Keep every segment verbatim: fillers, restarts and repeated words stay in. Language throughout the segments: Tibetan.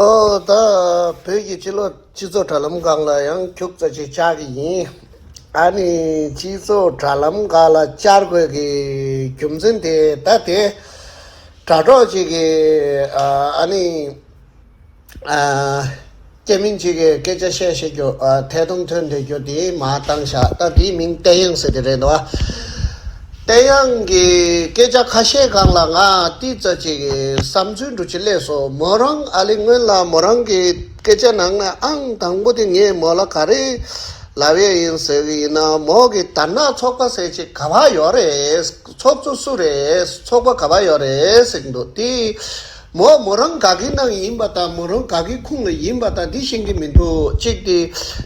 ཨོ་ད་བོད་ཀྱི་སྤྱི་ལོ་སྤྱི་ཚོགས་དྲ་ལམ་སྒང་ལ་ཡང་ཁྱུག་ཙམ་ཅིག་བཅར་གྱི་ཡིན། ཨ་ནི་སྤྱི་ཚོགས་དྲ་ལམ་སྒང་ལ་བཅར་དགོས་ཀྱི་རྒྱུ་མཚན་དེ་ད་དེ་དྲ་གྲོགས་ཅིག་གིས་ཨ་ནི་སྐྱེ་དམན་ཅིག་གིས་སྐད་ཆ་བཤད་བཤད་རྒྱུ་ཐད་གཏོང་ཐོན་བསྡད་རྒྱུ་དེ་མར་བཏང་བཞག་ད་དེའི་མིང་བསྟན་དབྱངས་ཟེར་དེ་རེད་འདུག་བ། བསྟན་དབྱངས་ཀྱི་སྐད་ཆ་ཁ་ཤས་སྒང་ལ་ང་ཏིག་ཙམ་ཅིག་བསམ་ཚུལ་འདྲ་ཅིག་སླེབས་སོང་། མོ་རང་ཨ་ལེ་སྔོན་ལ་མོ་རང་གི་སྐད་ཆ་ནང་ན་ཨང་དང་པོ་དེ་ངས་མོ་ལ་ག་རེ་ལབ་ཡས་ཡིན་ཟེར་གི་ཡིན་ན། མོ་གི་དར་ནག་ཚོགས་པ་ཟེར་ཅིག་ག་པར་ཡོད་རེད། ཚོགས་གཙོ་སུ་རེད། ཚོགས་པ་ག་པར་ཡོད་རེད་ཟེར་གི་འདུག་དེ། མོ་མོ་རང་དགའ་སྐྱིད་ནང་ཡིན་པ་དང་མོ་རང་དགའ་སྐྱིད་ཁོངས་ལ་ཡིན་པ་དང་འདི་ཤེས་ཀྱི་མི་འདུག་གཅིག་དེ།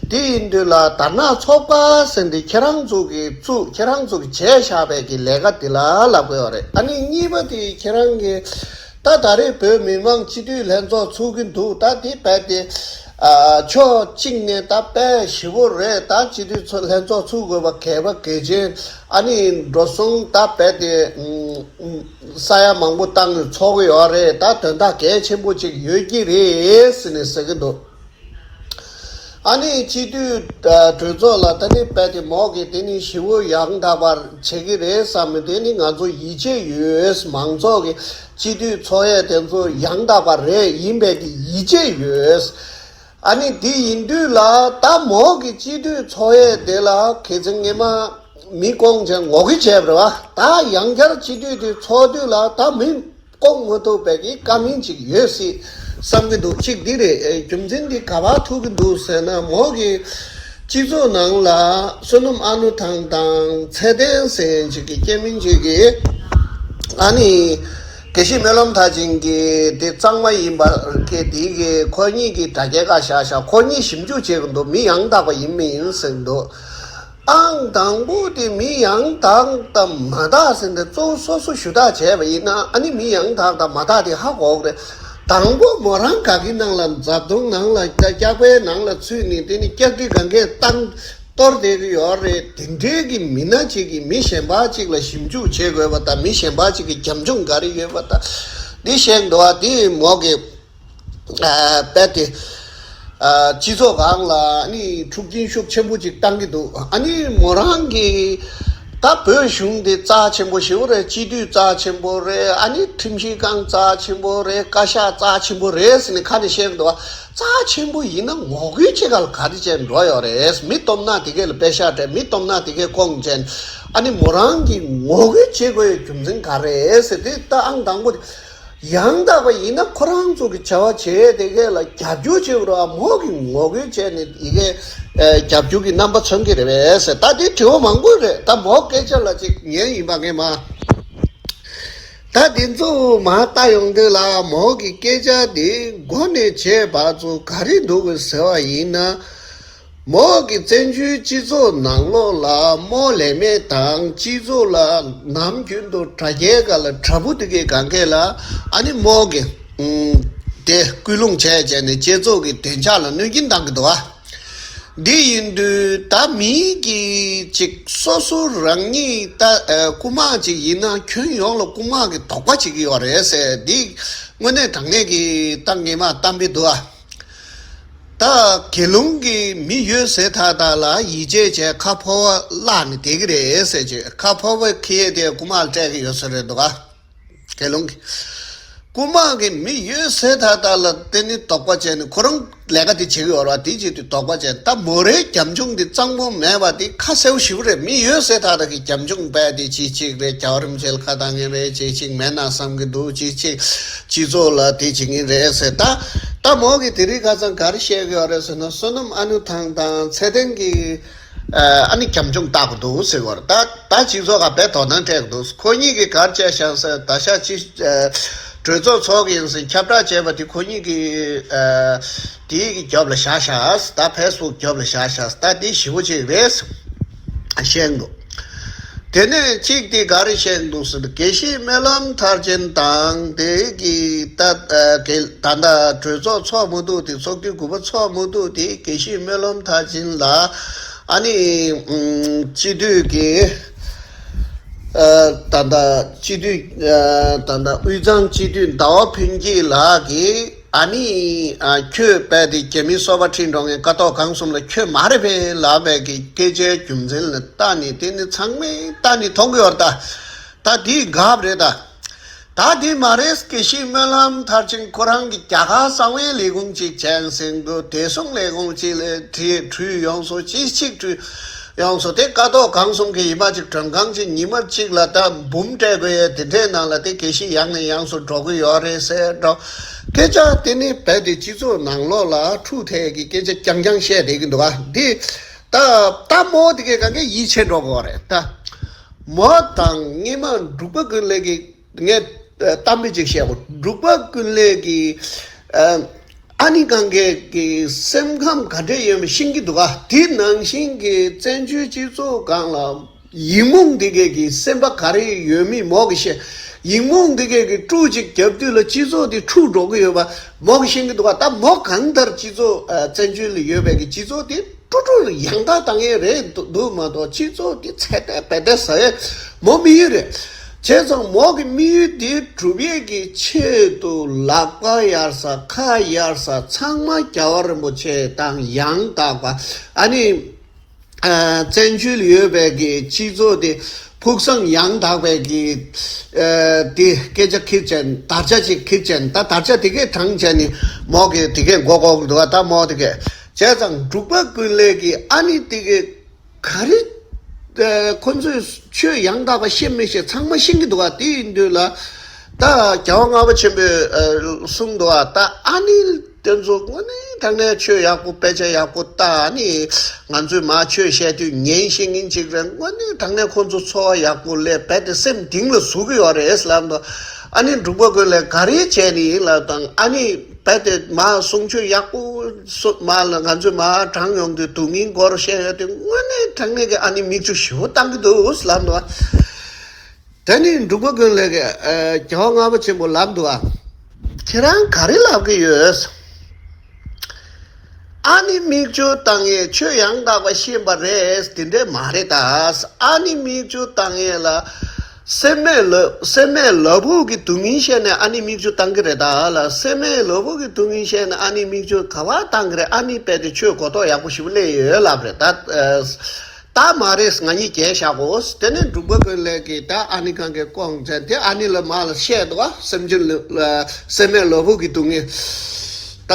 དེ་ཡིན་དུས་ལ་དར་ནག་ཚོགས་པ་ཟེར་འདི་ཁྱེད་རང་ཚོ་གི་བཙུགས་ཁྱེད་རང་ཚོ་གི་བྱས་བཞག་པའི་གི་ལས་ཀ་དེ་ལ་ལབ་དགོས་པ་རེད། ཨ་ནི་གཉིས་པ་དེ་ཁྱེད་རང་གི་ད་ད་རེས་བོད་མི་མང་སྤྱི་འཐུས་ལྷན་ཚོགས་ཚུགས་ཀྱི་འདུག་ད་དེ་བས་དེ་ཕྱོགས་གཅིག་ནས་ད་དཔེ་ཞེ་པོ་རེད། ད་སྤྱི་འཐུས་ཚོ་ལྷན་ཚོགས་ཚུགས་དགོས་པ་གལ་པ་གལ་ཆེན། ཨ་ནི་འགྲོ་སོང་ད་བས་དེ། ས་ཡ་མང་པོ་བཏང་ནས་ཚོགས་ཀྱི་ཡོད་རེད། ད་དོན་དག་གལ་ཆེན་པོ་ཅིག་ཡོད་ཀྱི་རེད་ཟེར་ནས་ཟེར་གྱི་འདུག་ཨ་ནི་སྤྱི་འཐུས་གྲོས་ཚོགས་ལ་ད་ནི་རྦད་དེ་མོ་གིས་དེ་ནི་ཞེ་པོ་ཡང་དག་པར་བྱེད་ཀྱི་རེད་བསམ་མི་དེ་ནི་ང་ཚོ་ཡིད་ཆེས་ཡོད། མང་ཚོགས་ཀྱི་སྤྱི་འཐུས་ཚོགས་ཡས་དེ་ཚོ་ཡང་དག་པ་རེད། ཡིན་པའི་གི་ཡིད་ཆེས་ཡོད། ཨ་ནི་འདི་ཡིན་དུས་ལ་ད་མོ་གི་སྤྱི་འཐུས་ཚོགས་ཡས་དེ་ལ་ཁེ་ཚིག་ངེས་མ་མི་སྐོང་བྱས་ངོ་རྒོལ་བྱས་པ་རེད་བ། ད་ཡང་བསྐྱར་སྤྱི་འཐུས་དེ་ཚོགས་དུས་ལ་ད་མི་སྐོང་མ་ཐུབ་པའི་གི་དཀའ་ངལ་ཅིག་ཡོད་སྲིད་བསམ་གྱི་འདུག་གཅིག་འདི་རེད། རྒྱུ་མཚན་འདི་ག་པར་ཐུག་གི་འདུག་ཟེར་ན་མོ་གི་སྤྱི་ཚོགས་ནང་ལ་བསོད་ནམས་ཨ་ནུ་ཐང་དང་ཚེ་བརྟན་ཟེར་མཁན་ཅིག་གི་སྐྱེ་དམན་ཅིག་གི་ཨ་ནི། དགེ་བཤེས་སྨོན་ལམ་མཐར་ཕྱིན་གྱི་དེ་གཙང་མ་ཡིན་པ་གི་དེ་གི་ཁོ་གཉིས་ཀྱི་དྲ་རྒྱའི་ཁ་བཞག་བཞག་ཁོ་གཉིས་ཞིབ་འཇུག་བྱེད་ཀྱི་འདུག་མི་ཡང་དག་པ་ཡིན་མི་ཡིན་ཟེར་གྱི་འདུག་ཨང་དང་པོ་དེ་མི་ཡང་དག་དང་མ་དག་ཟེར་འདི་གཙོ་བོ་སོ་སོ་ཞུ་དག་བྱས་པ་ཡིན་ན་ཨ་ནི་མི་ཡང་དག་དང་མ་དག་དེ་ཧ་གོ་གི་རེད། དང་པོ་མོ་རང་ག་གི་ནང་ལ་འཛབ་སྟོང་ནང་ལ་སྐྱག་པའི་ནང་ལ་ཚུད་ནས་དེ་ནི་སྐྱག་དྲི་གང་གས་བཏང་གཏོར་བསྡད་ཀྱི་ཡོད་རེད། དེ་འདྲའི་གི་མི་སྣ་གཅིག་གིས་མི་གཞན་པ་གཅིག་ལ་ཞིབ་འཇུག་བྱེད་དགོས་པ་དང་མི་གཞན་པ་གཅིག་གི་རྒྱབ་ལྗོངས་ག་རེ་ཡོད་པ་དང་འདི་བཤད་འདུག་བ། དེ་མོ་གི་ཨ་རྦད་དེ་ཨ་སྤྱི་ཚོགས་སྒང་ལ་ཨ་ནི་འཁྲུག་རྐྱེན་ཤུགས་ཆེན་པོ་ཅིག་བཏང་གི་འདུག་ཨ་ནི་མོ་རང་གི་ད་བོད་གཞུང་དེ་རྩ་ཆེན་པོ་ཞེ་པོ་རེད། སྤྱི་འཐུས་རྩ་ཆེན་པོ་རེད། ཨ་ནི་ཁྲིམས་ཞིབ་ཁང་རྩ་ཆེན་པོ་རེད། བཀའ་ཤག་རྩ་ཆེན་པོ་རེད་ཟེར་ནས་ཁ་ནས་བཤད་གི་འདུག་བ། རྩ་ཆེན་པོ་ཡིན་ན་ངོ་རྒོལ་བྱེད་ག་ལ་ག་རེ་བྱས་འགྲོ་ཡོད་རེད། མི་སྟོབས་ན་དེ་གས་ལ་པད་ཤག་སྤྲད། མི་སྟོབས་ན་དེ་གས་སྐོང་བྱས། ཨ་ནི་མོ་རང་གིས་ངོ་རྒོལ་བྱེད་དགོས་ཡའི་རྒྱུ་མཚན་ག་རེ་རེད་ཟེར་དེ་ད་ཨང་དང་པོ་དེ་ཡང་དག་པ་ཡིན་ན་ཁོ་རང་ཚོ་གི་བྱ་བ་བྱེད་དེ་གས་ལ་རྒྱབ་སྐྱོར་བྱེད་དགོས་རེད་བ། མོ་གིས་ངོ་རྒོལ་བྱས་ནས་དེ་གས་རྒྱབ་སྐྱོར་གྱི་རྣམ་པ་མཚོན་གྱི་རེད་པས་ཟེར། ད་དེ་དྲི་བ་མང་པོ་རེད། ད་མོ་སྐད་ཆ་ལ་ཅིག་ཉན་ཡིན་པ་ངས་མ། ད་དེ་ཚོ་མར་ལྟ་ཡོང་དུས་ལ་མོ་གི་སྐད་ཆ་དེ་མགོ་ནས་བྱས་བར་ཚོ་ག་རེ་འདུག་གི་ཟེར་བ་ཡིན་ན། མོ་གི་བཙན་བྱོལ་སྤྱི་ཚོགས་ནང་ལོགས་ལ་རྨོ་ལས་མེད་དང་སྤྱི་ཚོགས་ལ་ནམ་རྒྱུན་དུ་དྲ་རྒྱའི་སྒང་ལ་དྲ་འབུ་དེ་གའི་སྒང་གས་ལ་ཨ་ནི་མོ་གི་དེ་སྐུལ་སློང་བྱས་བྱས་ནས་སྤྱི་ཚོགས་ཀྱི་བདེ་འཇགས་ལ་གནོད་སྐྱོན་བཏང་གི་འདུག་ཨ། འདི་ཡིན་དུས་ད་མིའི་གི་ཅིག་སོ་སོ་རང་ཉིད་ད་ཨ་རྐུ་མ་ཅིག་ཡིན་ན་ཁྱོན་ཡོངས་ལ་རྐུ་མ་གི་དོགས་པ་བྱེད་ཀྱི་ཡོད་རེད་ཟེར། འདི་དངོས་གནས་དྲང་གནས་ཀྱི་ད་ངེས་མ་གཏམ་དཔེ་འདུག་ཨ། ད་དགེ་སློང་གི་མི་ཡོད་ཟེར་ཐག་ཐག་ལ་ཡིད་ཆེས་བྱས་ཁ་ཕོར་བ་བརླག་ནས་བསྡད་ཀྱི་རེད་ཟེར་བྱས། ཁ་ཕོར་བ་ཁྱེར་ཏེ་རྐུ་མ་ལ་སྤྲད་ཀྱི་ཡོད་ས་རེད་འདུག་ག་དགེ་སློང་གི་རྐུ་མ་གི་མི་ཡོད་ཟེར་ཐག་ཐག་ལ་དེ་ནི་དོགས་པ་བྱས་ནས་ཁོ་རང་ལས་ཀ་དེ་བྱེད་ཀྱི་ཡོད་རེད་བ། དེ་བྱེད་དུས་དོགས་པ་བྱས། ད་མོ་རའི་རྒྱབ་ལྗོངས་དེ་གཙང་པོ་མེད་པ་དེ་ཁ་གསལ་པོ་ཞེ་པོ་རེད། མི་ཡོད་ཟེར་ཐག་ཐག་གི་རྒྱབ་ལྗོངས་པས་དེ་ཅི་གཅིག་རེད། རྒྱལ་བ་རིན་པོ་ཆེ་ལ་ཁ་གཏད་མཁན་རེད། ཅི་གཅིག་མེད་ན་བསམ་གྱི་འདུག་ཅི་གཅིག་སྤྱི་ཚོགས་ལ་དེ་བྱེད་མཁན་རེད་ཟེར། ད་ད་མོ་གིས་དེ་རིང་ཁ་སང་ག་རེ་བཤད་ཀྱི་ཡོད་རེད་ཟེར་ན། བསོད་ནམས་ཨ་ནུ་ཐང་དང་ཚེ་བརྟན་གྱི་ཨ་ནི་རྒྱབ་ལྗོངས་བལྟ་དགོས་འདུག་ཟེར་གྱི་ཡོད་རེད། ད་ད་སྤྱི་ཚོགས་ཀ་དཔེ་དོ་སྣང་སྤྲད་དགོས་འདུག་ཁོ་གཉིས་ཀྱིས་ག་རེ་བྱས་བཞག་ཟེར། ད་ཤག་ཅི་གྲོས་ཚོགས་ཚོགས་ཀྱི་ཡིན་ཟེར་ཁྱབ་བསྒྲགས་བྱས་པ་དེ་ཁོ་གཉིས་ཀྱིས་དེའི་གི་རྒྱབ་ལ་བཞག་བཞག་ད་ཕེ་སི་བུག་རྒྱབ་ལ་བཞག་བཞག་ད་དེ་ཞེ་པོ་ཅིག་རེད་བཤད་འདུག་དེ་ནས་གཅིག་དེ་ག་རེ་བཤད་འདུག་ཟེར་ན། དགེ་བཤེས་སྨོན་ལམ་མཐར་ཕྱིན་དང་དེ་གི་ད་ད་ལྟ་གྲོས་ཚོགས་ཚོགས་མ་ཐུབ་དེ། ཚོགས་དུས་དགུ་པ་ཚོགས་མ་ཐུབ་དེ། དགེ་བཤེས་སྨོན་ལམ་མཐར་ཕྱིན་ལ་ཨ་ནི་སྤྱི་འཐུས་ཀྱི་ད་ལྟ་སྤྱི་འཐུས་ད་ལྟ་དབུས་གཙང་སྤྱི་འཐུས་ཟླ་བ་ཕུན་སྐྱིད་ལགས་ཀྱིས། ཨ་ནི་ཨ་ཁྱོད་རྦད་དེ་རྒྱ་མིའི་སོ་པ་ཁྲིད་འགྲོ་མཁན་ཀ་ཐོག་གང་གསུམ་ལ་ཁྱོད་མ་རེད་པས་ལབ་པའི་གི་སྐད་ཆའི་རྒྱུ་མཚན་ལ་ལྟ་ནས་དེ་ནི་ཚང་མས་ལྟ་ནས་མཐོང་གི་ཡོད་རེད་ད། ད་དེའི་འགབ་རེད་ད། ད་དེ་མ་རེད། དགེ་བཤེས་སྨོན་ལམ་མཐར་ཕྱིན་ཁོ་རང་གི་རྒྱ་གར་གསང་བའི་ལས་ཁུངས་གཅིག་བྱས་ཟིན་འདུག་བདེ་སྲུང་ལས་ཁུངས་གཅིག་ལ་ཁྲིད་ཁྲུས་ཡོང་སོང་ཅི་ཞིག་ཁྲུས། ཡོངས་སུ་དེ་ཀ་ཐོག་གང་གསུམ་གྱི་ཡིན་པ་ཅིག་མགྲོན་ཁང་ཅིག་ཉི་མ་གཅིག་ལ་ད་འབུམ་སྤྲད་དགོས་ཡས་དེ་འདྲའི་ནང་ལ་དེ་དགེ་བཤེས་ཡང་ནས་ཡང་སུ་འགྲོ་གི་ཡོད་རེད་ཟེར་འགྲོ། སྐད་ཆ་དེ་ནི་རྦད་དེ་སྤྱི་ཚོགས་ནང་ལོགས་ལ་འཁྲུག་ཐལ་གྱི་སྐད་ཆ་རྐྱང་རྐྱང་བཤད་བསྡད་ཀྱི་འདུག་ཨ། འདི་ད་ད་མོ་དེ་གས་གང་གས་ཡིད་ཆེས་འགྲོ་དགོས་རེད་ད། མོ་དང་སྔས་མ་འབྲུག་པ་ཀུན་ལེགས་ཀྱི་ངས་གཏམ་དཔེ་ཅིག་བཤད་གོ་འབྲུག་པ་ཀུན་ལེགས་ཀྱི་ཨ་ནི་གང་གས་ཀྱི་སེམས་ཁམས་ག་འདྲས་ཡོད་མེད་ཤེས་ཀྱི་འདུག་ག་དེ་ནང་བཞིན་གྱི་བཙན་བྱོལ་སྤྱི་ཚོགས་སྒང་ལ་ཡིག་རྨོངས་འདི་གས་ཀྱི་སེམས་པ་ག་རེ་ཡོད་མེད་མོ་གི་ཤེས། ཡིག་རྨོངས་འདི་གས་ཀྱི་དཀྲུག་ཅིག་རྒྱབ་དུས་ལ་སྤྱི་ཚོགས་འདི་འཁྲུག་འགྲོ་གི་ཡོད་པ་མོ་གི་ཤེས་ཀྱི་འདུག་ག་ད་མོ་གང་ལྟར་སྤྱི་ཚོགས་བཙན་བྱོལ་ལ་ཡོད་པའི་གི་སྤྱི་ཚོགས་འདི་ཀྲུ་ཀྲུ་ལ་ཡང་དག་བཏང་ཡས་རེད་འདུག་མ་གཏོགས་སྤྱི་ཚོགས་འདི་ཚད་ལྡན་བེད་ལྡན་ཟ་ཡས་མོ་མི་ཡོད་རེད། བྱས་ཙང་མོ་གི་དམིགས་ཡུལ་འདི་སྒྲུབ་ཡས་ཀྱི་ཆེད་དུ་ལག་པ་གཡར་ས་ཁ་གཡར་ས་ཚང་མ་རྒྱལ་བ་རིན་པོ་ཆེ་དང་ཡང་དག་པ་ཨ་ནི་བཙན་བྱོལ་ཡོད་པའི་གི་སྤྱི་ཚོགས་འདི་ཕུགས་བསམ་ཡང་དག་པའི་གི་འདི་སྐད་ཆ་ཁྱེར་བྱས་དར་ཆ་ཅིག་ཁྱེར་བྱས་ད་དར་ཆ་དེ་གས་དྲངས་བྱས་ནི་མོ་གི་དེ་གས་མགོ་སྐོར་འདུག་ད་མོ་དེ་གས། བྱས་ཙང་འབྲུག་པ་ཀུན་ལེགས་ཀྱིས་ཨ་ནི་དེ་གའི་ག་རེ་ཁོ་ཚོས་ཆོས་ཡང་དག་པ་ཤེས་མི་ཤེས་ཚང་མ་ཤེས་ཀྱི་འདུག་ག་དེ་ཡིན་དུས་ལ་ད་རྒྱལ་བ་ལྔ་པ་ཆེན་པོས་གསུངས་འདུག་ག་ད་ཨ་ནི་དེ་ཚོ་དངོས་གནས་དྲང་གནས་ཆོས་ཡག་པོ་དཔེ་ཆ་ཡག་པོ་ལྟ་ཨ་ནི་ང་ཚོས་མ་ཆོས་བཤད་དུས་ཉན་ཤེས་མཁན་ཅིག་རེད། དངོས་གནས་དྲང་གནས་ཁོ་ཚོ་འཚོ་བ་ཡག་པོ་ལས་རྦད་དེ་སེམས་གཏིང་ལ་ཟུག་གི་ཡོད་རེད་ལབ་འདུག་ཨ་ནི་འབྲུག་པ་ཀུན་ལེགས་ག་རེ་བྱས་ནི་ཡིན་ལབ་དང་ཨ་ནི། རྦད་དེ་མ་གསུང་ཆོས་ཡག་པོ་སོ་མ་ལ་ང་ཚོས་མ་དྲང་ཡོང་དུས་སྡུག་བསྔལ་སྐོར་བཤད་ཡོད་དུས་དངོས་གནས་དྲང་གནས་ཀྱི་ཨ་ནི་མིག་ཆུ་ཞེ་པོ་བཏང་གི་འདུག་ལབ་འདུག་དེ་ནི་འབྲུག་པ་ཀུན་ལེགས་ཀྱི་རྒྱལ་བ་ལྔ་པ་ཆེན་པོ་ལབ་འདུག་ཨ། ཁྱེད་རང་ག་རེ་ལབ་ཀྱི་ཡོད། ཨ་ནི་མིག་ཆུ་བཏང་ཡས་ཆོས་ཡང་དག་པ་ཤེས་པ་རེད་དེ་འདྲས་མ་རེད་ད། ཨ་ནི་མིག་ཆུ་བཏང་ཡས་ལ། སེམས་མེད་ལ་སེམས་མེད་ལ་ཕུག་གི་སྡུག་བསྔལ་བཤད་ནས་ཨ་ནི་མིག་ཆུ་བཏང་གི་རེད་ད་ལ། སེམས་མེད་ལ་ཕུག་གི་སྡུག་བསྔལ་བཤད་ནས་ཨ་ནི་མིག་ཆུ་ག་བ་བཏང་གི་རེད། ཨ་ནི་རྦད་དེ་ཆོས་གོ་རྟོགས་ཡག་པོ་ཞིག་སླེབས་ཡོད་ལབ་རེད་ད། ད་མ་རེད་ང་གཉིས་རྒྱལ་བཞག་གོ་དེ་ནས་འབྲུག་པ་ཀུན་ལེགས་ཀྱིས་ད་ཨ་ནི་གང་གའི་སྐོང་བྱས་དེ་ཨ་ནི་ལ་མ་ལ་བཤད་འདུག་བ། སེམས་ཅན་ལ་སེམས་མེད་ལ་ཕུག་གི་སྡུག་བསྔལ། ད་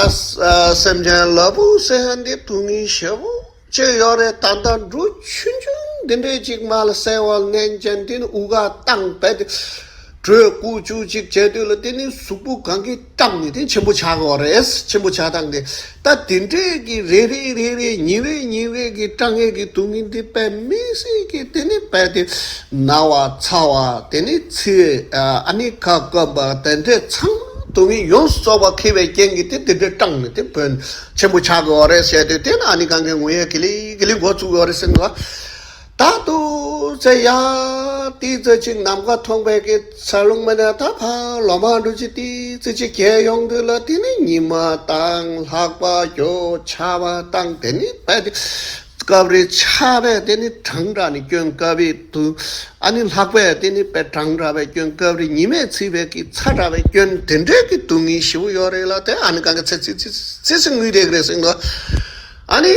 སེམས་ཅན་ལ་ཕུག་ཟེར་ཡ་འདི་སྡུག་བསྔལ་ཞེ་པོ། ཅི་ཡོད་རེད་ད་ལྟ་འབྲུ་ཆུང་ཆུང་འདི་འདྲས་ཅིག་མ་ལ་གསལ་བར་མནན་ཅན་དེ་ནི་དབུ་ག་བཏང་བས་ཏེ་དྲོད་བསྐུ་བཅུག་ཅིག་བྱས་དུས་ལ་དེ་ནི་གཟུགས་པོ་གང་གི་བཏང་ནས་དེ་ཆེན་པོ་ཆགས་ཀྱི་ཡོད་རེད། ཆེན་པོ་ཆགས་སྟངས་དེ་ད་དེ་འདྲས་ཀྱི་རེ་རེ་རེ་རེ་ཉི་རེ་ཉི་རེ་གི་སྐྲག་ངལ་གྱི་སྡུག་བསྔལ་འདི་དཔེ་མི་སྲིད་ཀྱི་དེ་ནི་དཔེ་དེ་ན་བ་ཚ་བ་དེ་ནི་ཚིལ་ཨ་ནི་ཁ་སྐོམ་པ་དེ་འདྲས་ཚང་མ་སྡུག་བསྔལ་ཡོངས་སུ་རྫོགས་པ་འཁྱེར་བའི་རྐྱེན་གྱིས་དེ་དེ་འདྲས་སྐྲག་ནས་དེ་བོན། ཆེན་པོ་ཆགས་ཀྱི་ཡོད་རེད་ཟེར་དུས་དེ་ནི་ཨ་ནི་གང་གའི་ངུ་ཡས་གི་ལི་གི་ལི་འགོ་བཙུགས་ཡོད་རེད་ཟེར་གོ་ད་དུ་ཚེ་ཡ་ཏི་ཙི་ཅིག་ནམ་མཁའ་མཐོང་བའི་གི་ཚ་རླུང་མ་ནས་ད་ཕ་ལོ་མ་འགྲོ་ཅི་ཏི་ཙི་ཅིག་གས་ཡོང་དུས་ལ་དེ་ནི་ཉི་མ་དང་ལྷགས་པ་གྱོ་ཆ་བ་དང་དེ་ནི་བས་དེ་སྐབས་རེ་ཆ་བས་དེ་ནི་གྲང་དྲགས་ནི་སྐྱོན་སྐབས་རེ་དུ། ཨ་ནི་ལྷགས་པས་དེ་ནི་དཔེ་གྲང་དྲགས་པའི་སྐྱོན་སྐབས་རེ་ཉི་མས་ཚིག་པའི་གི་ཚ་དྲགས་པའི་སྐྱོན་དེ་འདྲའི་གི་སྡུག་བསྔལ་ཞེ་པོ་ཡོད་རེད་ལ་དེ་ཨ་ནི་གང་གི་ཚེ་ཚེ་ཚེ་ཚེ་ཚེ་ངུས་བསྡད་ཀྱི་རེད་ཟེར་གོ་ཨ་ནི་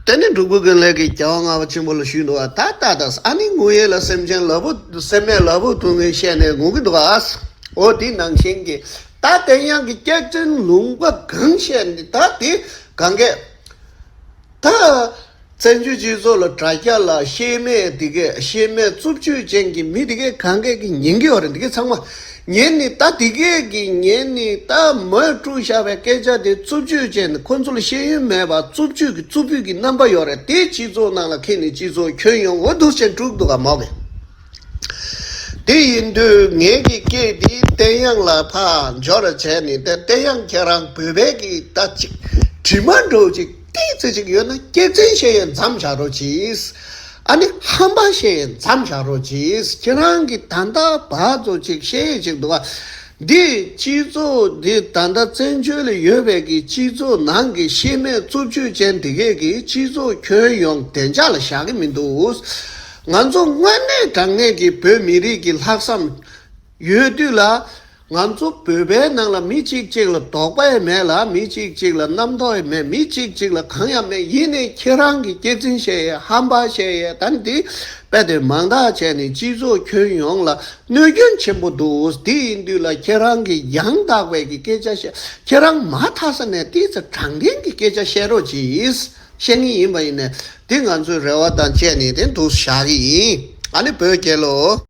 དེ་ནི་འབྲུག་པ་ཀུན་ལེགས་ཀྱིས་རྒྱལ་བ་ལྔ་པ་ཆེན་པོ་ལ་ཞུས་འདུག་བ་ད་ད་ད་ཨ་ནི་ངུ་ཡས་ལ་སེམས་ཅན་ལ་ཕུག་སེམས་མེད་ལ་ཕུག་སྡུག་བསྔལ་བཤད་ནས་ངུ་གི་འདུག་བ། འོ་དེ་ནང་བཞིན་གྱི་ད་དེ་ཡང་གི་སྐྱག་རྫུན་ལུང་པ་གང་བཤད་ནས་ད་དེ་གང་གས། ད་བཙན་བྱོལ་སྤྱི་ཚོགས་ལ་དྲ་རྒྱ་ལ་ཤེས་མེད་འདི་གས་ཤེས་མེད་རྩུབ་སྤྱོད་ཅན་གྱི་མི་འདི་གས་གང་གས་ཀྱི་ཉན་གྱི་ཡོད་རེད། འདི་གས་ཚང་མ་ཉན་ནི་ད་འདི་གས་ཀྱི་ཉན་ནི་ད་མོས་དཀྲུག་བཞག་པའི་སྐད་ཆ་དེ་རྩུབ་སྤྱོད་ཅན་ཁོ་ཚོ་ལ་ཤེས་ཡོན་མེད་པ་རྩུབ་སྤྱོད་ཀྱི་རྩུབ་སྤྱོད་ཀྱི་རྣམ་པ་ཡོད་རེད། དེ་སྤྱི་ཚོགས་ནང་ལ་ཁྱེར་ནས་སྤྱི་ཚོགས་ཁྱོན་ཡོངས་འོ་འདུག་ཅན་དཀྲུག་འདུག་ག་མོ་གས། དེ་ཡིན་དུས་ངེད་ཀྱི་སྐད་འདི་བསྟན་དབྱངས་ལ་ཕར་འབྱོར་བྱས་ནས་དེ་བསྟན་དབྱངས་ཁྱེད་རང་བོད་པའི་གི་ད་ཅིག་དྲི་མ་འདྲ་ཅིག་ཏིག་ཙི་ཅིག་ཡོད་ན་སྐྱག་རྫུན་བཤད་ཡས་མཚམས་བཞག་རོགས་གྱིས། ཨ་ནི་ཧམ་པ་བཤད་ཡས་མཚམས་བཞག་རོགས་གྱིས། ཁྱེད་རང་གི་ད་ལྟ་བར་དུ་ཅིག་བཤད་ཡས་ཅིག་འདུག་ག་འདི་སྤྱི་ཚོགས་འདི་ད་ལྟ་བཙན་བྱོལ་ལ་ཡོད་པའི་གི་སྤྱི་ཚོགས་ནང་གི་ཤེས་མེད་རྩུབ་སྤྱོད་ཅན་དེ་གས་ཀྱི་སྤྱི་ཚོགས་ཁྱོན་ཡོངས་བདེ་འཇགས་ལ་བཞག་གི་མི་འདུག་ང་ཚོ་དངོས་གནས་དྲང་གནས་ཀྱི་བོད་མི་རིགས་ཀྱི་ལྷག་བསམ་ཡོད་དུས་ལ། ང་ཚོ་བོད་པའི་ནང་ལ་མི་གཅིག་གཅིག་ལ་དོགས་པ་ཡང་མེད་ལ། མི་གཅིག་གཅིག་ལ་རྣམ་རྟོག་ཡང་མེད། མི་གཅིག་གཅིག་ལ་གང་ཡང་མེད། ཡིན་ནའི་ཁྱེད་རང་གི་སྐྱག་རྫུན་བཤད་ཡས། ཧམ་པ་བཤད་ཡས། ད་འདི་དཔེ་དེ་མང་དག་བྱས་ནས་སྤྱི་ཚོགས་ཁྱོན་ཡོངས་ལ་གནོད་སྐྱོན་ཆེན་པོ་འདུག་དེ་ཡིན་དུས་ལ་ཁྱེད་རང་གི་ཡང་དག་པའི་གི་སྐད་ཆ་བཤད། ཁྱེད་རང་མ་མཐའ་ས་ནས་ཏོག་ཙམ་དྲང་བདེན་གྱི་སྐད་ཆ་བཤད་རོགས་གྱིས། བཤད་ངེས་ཡིན་པ་ཡིན་ནས་དེ་ང་ཚོའི་རེ་བ་དང་བཅས་ནས་དེ་འདུག་བཞག་གི་ཡིན། ཨ་ནི་བོད་རྒྱལ་ལོ།